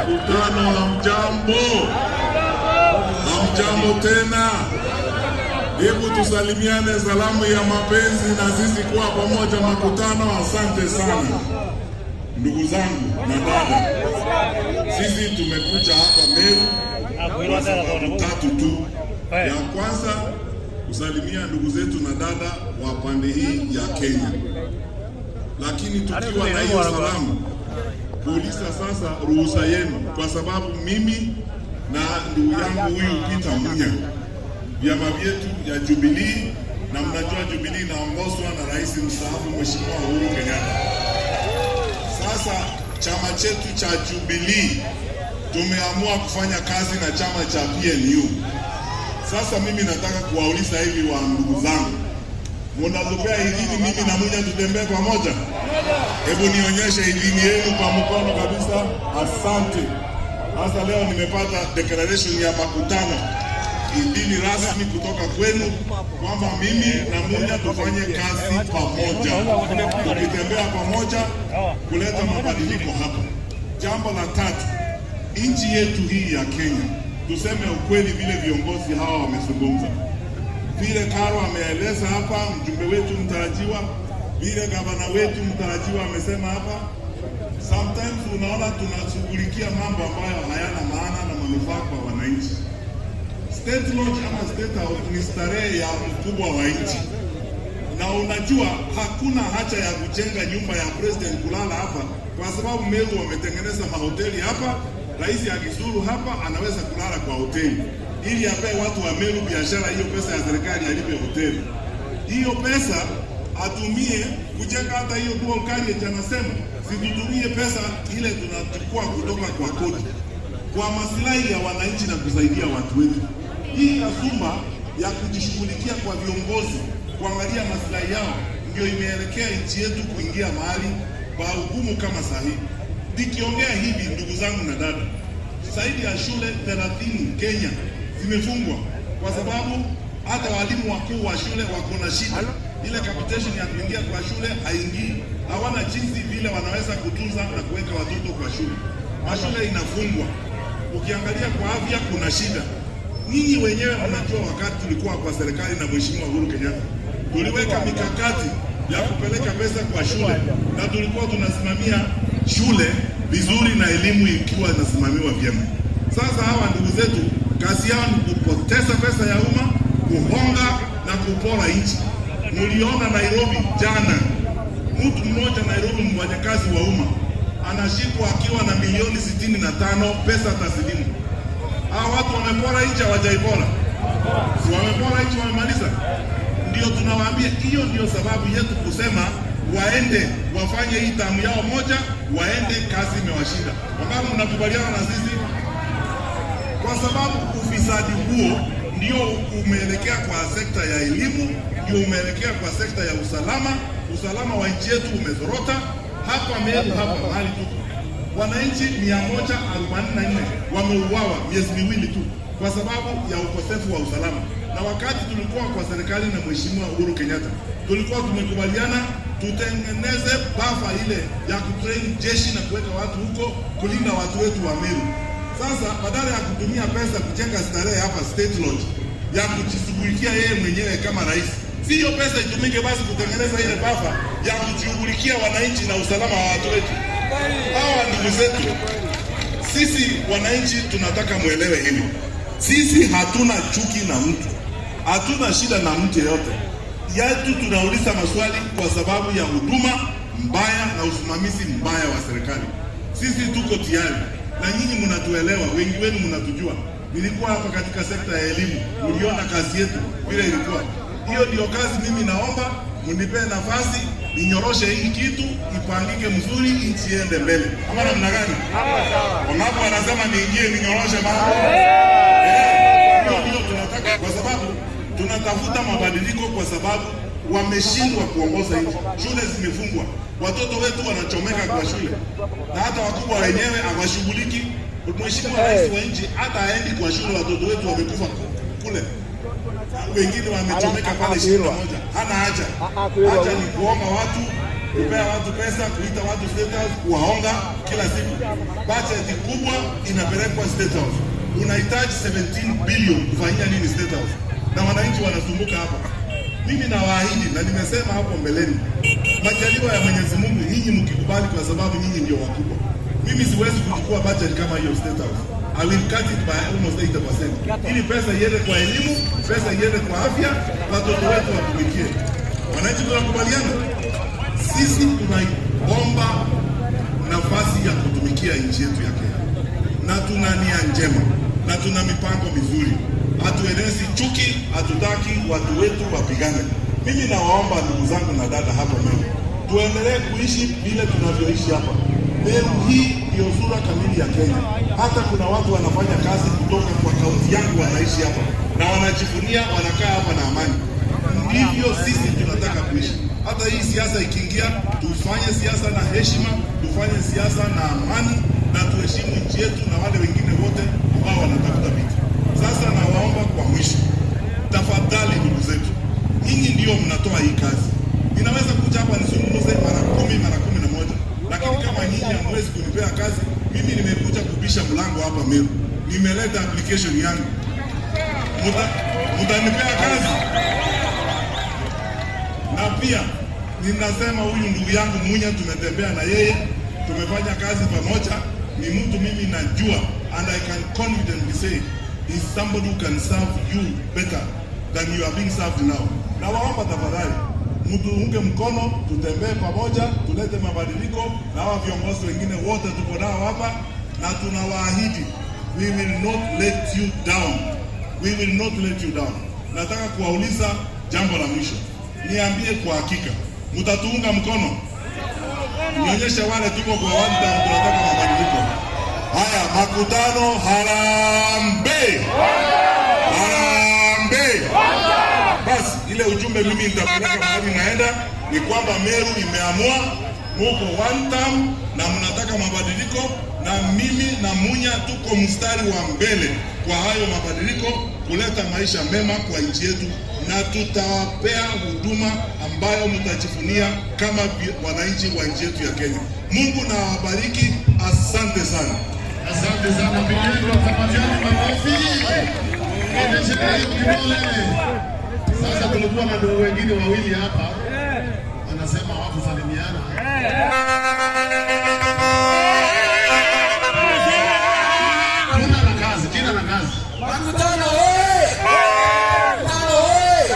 Mkutano, hamjambo? Hamjambo tena. Hebu tusalimiane salamu ya mapenzi na sisi kuwa pamoja makutano. Asante sana ndugu zangu na dada, sisi tumekuja hapa Meru kwa sababu tatu tu. Ya kwanza, kusalimia ndugu zetu na dada wa pande hii ya Kenya, lakini tukiwa na hiyo salamu kuuliza sasa ruhusa yenu, kwa sababu mimi na ndugu yangu huyu Peter Munya, vyama vyetu ya Jubilee, na mnajua Jubilee inaongozwa na rais mstaafu Mheshimiwa Uhuru Kenyatta. Sasa chama chetu cha Jubilee tumeamua kufanya kazi na chama cha PNU. Sasa mimi nataka kuwauliza hivi wa ndugu zangu, munatupea idhini mimi na Munya tutembee pamoja? Hebu nionyeshe idhini yenu kwa mkono kabisa. Asante. Sasa leo nimepata declaration ya makutano, idhini rasmi kutoka kwenu kwamba mimi na Munya tufanye kazi pamoja, tukitembea pamoja kuleta mabadiliko hapa. Jambo la tatu, nchi yetu hii ya Kenya, tuseme ukweli, vile viongozi hawa wamezungumza, vile Karo ameeleza hapa, mjumbe wetu mtarajiwa, vile gavana wetu mtarajiwa amesema hapa. Sometimes unaona tunashughulikia mambo ambayo hayana maana na manufaa kwa wananchi. State Lodge ama State House ni starehe ya mkubwa wa nchi, na unajua hakuna haja ya kujenga nyumba ya president kulala hapa, kwa sababu Meru wametengeneza mahoteli hapa. Rais akizuru hapa anaweza kulala kwa hoteli ili apee watu wa Meru biashara. Hiyo pesa ya serikali alipe hoteli, hiyo pesa atumie kujenga hata hiyo dual carriage. Anasema situtumie pesa ile tunachukua kutoka kwa kodi kwa maslahi ya wananchi na kusaidia watu wetu. Hii kasumba ya kujishughulikia kwa viongozi kuangalia maslahi yao ndio imeelekea nchi yetu kuingia mahali pa ugumu kama sahihi. Nikiongea hivi, ndugu zangu na dada, zaidi ya shule 30 Kenya zimefungwa kwa sababu hata walimu wakuu wa shule wako na shida. Ile capitation ya kuingia kwa shule haingii, hawana jinsi vile wanaweza kutunza na kuweka watoto kwa shule. Mashule inafungwa. Ukiangalia kwa afya kuna shida. Nyinyi wenyewe mnajua, wakati tulikuwa kwa serikali na Mheshimiwa Uhuru Kenyatta tuliweka mikakati ya kupeleka pesa kwa shule na tulikuwa tunasimamia shule vizuri na elimu ikiwa inasimamiwa vyema. Sasa hawa ndugu zetu kazi yao ni kupoteza pesa ya umma, kuhonga na kupora nchi. Muliona Nairobi jana, mtu mmoja Nairobi, mfanyakazi wa umma anashikwa akiwa na milioni 65 pesa taslimu. Hawa watu wamepora nchi, hawajaipora? Si wamepora nchi, wamemaliza? Ndio tunawaambia, hiyo ndio sababu yetu kusema waende wafanye hii term yao moja, waende, kazi imewashinda. Wangapi mnakubaliana na sisi? Kwa sababu ufisadi huo ndio umeelekea kwa sekta ya elimu, ndio umeelekea kwa sekta ya usalama. Usalama wa nchi yetu umezorota. Hapa Meru, hapa mahali tuko, wananchi 144 wameuawa miezi miwili tu kwa sababu ya ukosefu wa usalama. Na wakati tulikuwa kwa serikali na Mheshimiwa Uhuru Kenyatta, tulikuwa tumekubaliana tutengeneze buffer ile ya kutrain jeshi na kuweka watu huko kulinda watu wetu wa Meru. Sasa badala ya kutumia pesa kujenga starehe hapa State Lodge ya kujishughulikia yeye mwenyewe kama rais, si hiyo pesa itumike basi kutengeneza ile buffer ya kushughulikia wananchi na usalama wa watu wetu. Hawa ndugu zetu, sisi wananchi tunataka mwelewe hili. Sisi hatuna chuki na mtu, hatuna shida na mtu yeyote. Yetu tunauliza maswali kwa sababu ya huduma mbaya na usimamizi mbaya wa serikali. Sisi tuko tayari na nyinyi mnatuelewa, wengi wenu mnatujua. Nilikuwa hapa katika sekta ya elimu, mliona kazi yetu vile ilikuwa. Hiyo ndio kazi mimi naomba mnipe nafasi ninyoroshe hii kitu ipangike mzuri, nchi iende mbele. Ama namna gani? Wangapi wanasema niingie ninyoroshe mambo? Hiyo ndio tunataka, kwa sababu tunatafuta mabadiliko, kwa sababu wameshindwa kuongoza nchi. Shule zimefungwa, watoto wetu wanachomeka kwa shule, na hata wakubwa wenyewe hawashughuliki. Mheshimiwa Rais wa nchi hata haendi kwa shule, watoto wetu wamekufa kule, wengine wamechomeka pale 21. Hana haja, haja ni kuomba watu Kupea watu pesa, kuita watu State House, kuwaonga kila siku. Budget kubwa inapelekwa State House. Unahitaji 17 billion kufanyia nini State House? Na wananchi wanasumbuka hapa. Mimi nawaahidi na nimesema hapo mbeleni, majaliwa ya Mwenyezi Mungu, nyinyi mkikubali, kwa sababu nyinyi ndio wakubwa. Mimi siwezi kuchukua budget kama hiyo State House. I will cut it by almost 80%. Ili pesa iende kwa elimu, pesa iende kwa afya, watoto wetu watumikie. Wananchi tunakubaliana? Sisi tunaomba nafasi ya kutumikia nchi yetu ya Kenya, na tuna nia njema na tuna mipango mizuri. Hatuenezi chuki, hatutaki watu wetu wapigane. Mimi nawaomba ndugu zangu na dada hapa Meru, tuendelee kuishi vile tunavyoishi hapa. Meru hii ndio sura kamili ya Kenya. Hata kuna watu wanafanya kazi kutoka kwa kaunti yangu wanaishi hapa na wanajivunia, wanakaa hapa na amani. Ndivyo sisi tunataka kuishi. Hata hii siasa ikiingia, tufanye siasa na heshima, tufanye siasa na amani, na tuheshimu nchi yetu na wale wengine wote ambao wanatafuta viti. Sasa nawaomba kwa mwisho, tafadhali ndugu zetu, nyinyi ndio mnatoa hii kazi. Ninaweza kuja hapa nizungumze mara 10 mara 11, lakini kama nyinyi hamwezi kunipea kazi, mimi nimekuja kubisha mlango hapa Meru, nimeleta application yangu, mtanipea kazi? Na pia ninasema huyu ndugu yangu Munya, tumetembea na yeye, tumefanya kazi pamoja, ni mtu mimi najua, and I can confidently say is somebody who can serve you better than you are being served now. Na waomba tafadhali mtuunge mkono, tutembee pamoja, tulete mabadiliko, na hawa viongozi wengine wote tuko nao hapa, na tunawaahidi we will not let you down. We will not let you down. Nataka kuwauliza jambo la mwisho, niambie kwa hakika, mtatuunga mkono? Nionyeshe wale tuko kwa one term, tunataka mabadiliko. Haya, makutano harambee, harambee. Basi ile ujumbe mimi nitapeleka mahali naenda ni kwamba Meru imeamua muko one term na mnataka mabadiliko, na mimi na Munya tuko mstari wa mbele kwa hayo mabadiliko, kuleta maisha mema kwa nchi yetu, na tutawapea huduma ambayo mtajivunia kama wananchi wa nchi yetu ya Kenya. Mungu na awabariki. Asante sana. Asante sana Miguel, tupatiane makofi. Onyesha hiyo kidole. Sasa tulikuwa na ndugu wengine wawili hapa, anasema hawakusalimiana. Jina na kazi, jina na kazi. Makutano oye! Makutano oye!